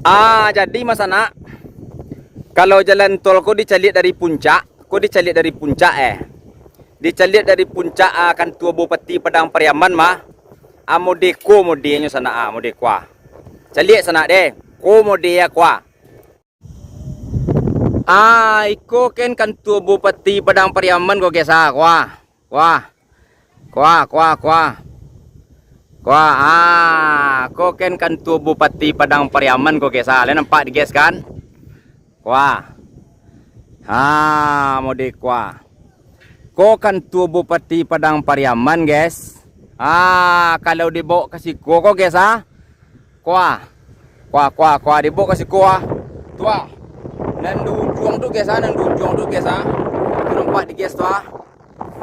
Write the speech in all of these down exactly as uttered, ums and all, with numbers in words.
Ah, jadi Mas Anak, kalau jalan tol ko dicaliak dari puncak, ko dicaliak dari puncak, eh. Dicaliak dari puncak, ah, kantua Bupati Padang Pariaman mah. Ah, mode ko modenyo Sanak, ah, mode ko, ah. Caliak Sanak deh, ko mode ko, ah. Ah, iko ken kantua Bupati Padang Pariaman ko, guys, ah, ko, ah. Ko, ah. Ko, ah, ko, ah, ko, ah. Ko, ah, ah, ko ken kantua Bupati Padang Pariaman ko, guys, ah. Lah nampak di guys kan? Ko, ah. Ha, mode ko, ah. Ko kantua Bupati Padang Pariaman, guys. Ah, kalau dibawok ka siko ko, guys, ah. Ko, ah. Ko, ah, ko, ah, ko, ah, dibawok ka siko, ah. Tu, ah. Nan di ujuang tu, guys, ah, nan di ujuang tu, guys, ah. Tu nampak di guys tu, ah.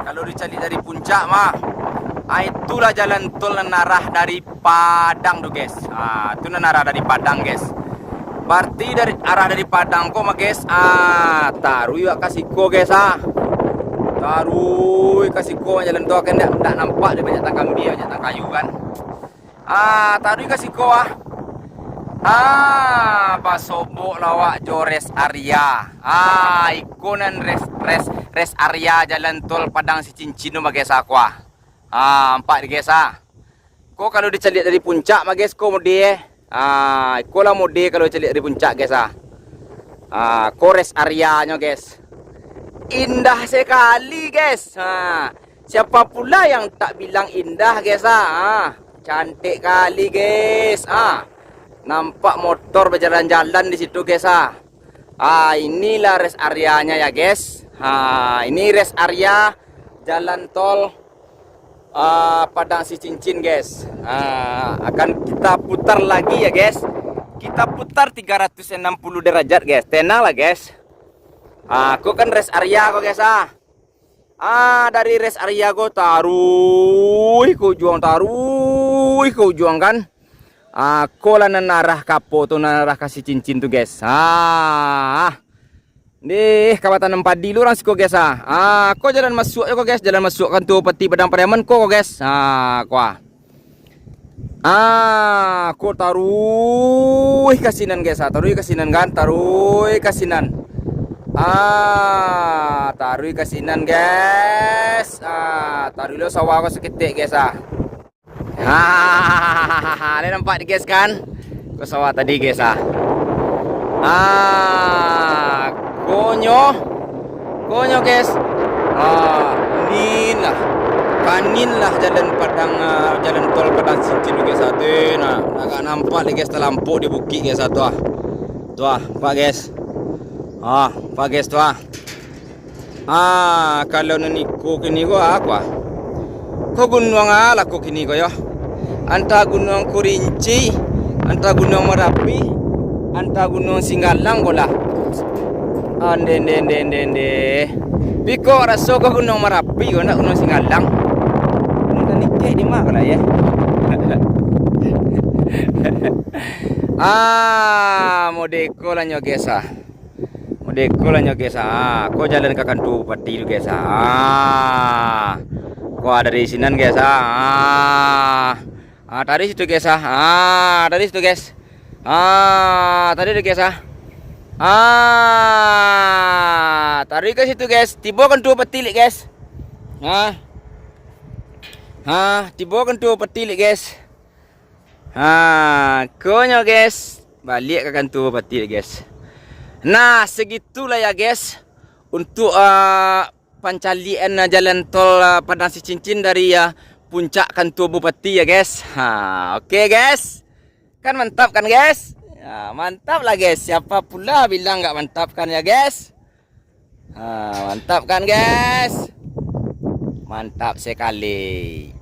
Kalau dicaliak dari puncak mah, ah, itulah jalan tol nan arah dari Padang tu, guys. Ah, tu nan arah dari Padang, guys. Barati dari, arah dari Padang ko mah, guys, ah, taruih ka siko, guys, ah. Taruih ka siko jalan tu, kan ndak, ndak nampak dek banyak batang kambia, banyak batang kayu kan. Ah, taruih ka siko, ah. Ah, basobok lah awak jo rest area. Ah, iko nan rest, rest, rest area jalan tol Padang Sicincin tu mah, guys, ah, ko, ah. Ah, nampak di guys, ah. Ko kalau dicaliak dari puncak mah, guys, ko mode, eh. Ah, iko lah mode kalau dicaliak dari puncak, guys, ah. Ah, ko rest area-nyo, guys. Indah sekali, guys. Ha, siapa pula yang tak bilang indah, guys, ah? Ha, cantik kali, guys. Ah, nampak motor bajalan-jalan di situ, guys, ah. Ah, inilah rest area-nya ya, guys. Ha, ini rest area jalan tol, ah, Padang Sicincin, guys. Ah, akan kita putar lagi ya, guys. Kita putar tiga ratus enam puluh derajat, guys. Tenanglah, guys. Ah, ko kan rest area ko, guys, ah. Ah, dari rest area ko taruih ka ujuang, taruih ka ujuang kan. Ah, ko lah nan arah ka apo tu, nan arah ka Sicincin tu, guys. Ah. Deh, ka batanan padi lu urang siko, guys, ah. Ah, ko jalan masuak ko, guys. Jalan masuak kantua Bupati Padang Pariaman ko, ko, guys. Ah, ko, ah. Ah, ko taruih ka sinan, guys, ah. Taruih ka sinan kan, taruih ka sinan. Ah, taruih ka sinan, guys. Ah, taruih lo sawah ko saketek, guys, ah. Ah, lah nampak di guys kan? Ko sawah tadi, guys, ah. Ah, konyo. Konyo, guys. Ah, nin lah. Kanin lah jalan Padang, ah, jalan tol Padang Sicincin, guys, ah. Tu, nah, agak nampak dek guys, talampok di bukik, guys, ah, tu, ah. Tu, ah, nampak, guys. Ah, nampak, guys, tu, ah. Ah, kalau nan iko kini ko, ah, ko, ah. Ko gunuang, ah, lah ko kini ko, yo. Antah Gunuang Kurinci, antah Gunuang Marapi, antah Gunuang Singgalang ko lah. Ande, ande, ande, ande, ande. Biko raso ko Gunuang Marapi ko, ndak Gunuang Singgalang. Gunuang Tanikek di ma ko lah, yo? Ah, mode ko lah nyo, guys, ah. Mode ko lah nyo, guys, ah. Ko jalan ka kantua bupati tu, guys, ah. Ko dari sinan, guys, ah. Ah, taruih situ, guys, ah. Ah, taruih situ, guys. Ah, taruih tu, guys, ah. Ah, taruih ka situ, guys. Tibo kantua bupati lek, guys. Ah. Ah, tibo kantua bupati lek, guys. Ha, konyo, guys. Baliak ka kantua bupati, guys. Nah, segitulah ya, guys, untuk, ah, pancaliakan, ah, jalan tol, ah, Padang Sicincin dari, ah, puncak kantua bupati ya, guys. Ha, oke, guys. Kan mantap kan, guys? Ya, mantap lah, guys. Siapa pula bilang nggak mantap kan ya, guys? Ha, mantap kan, guys? Mantap sekali.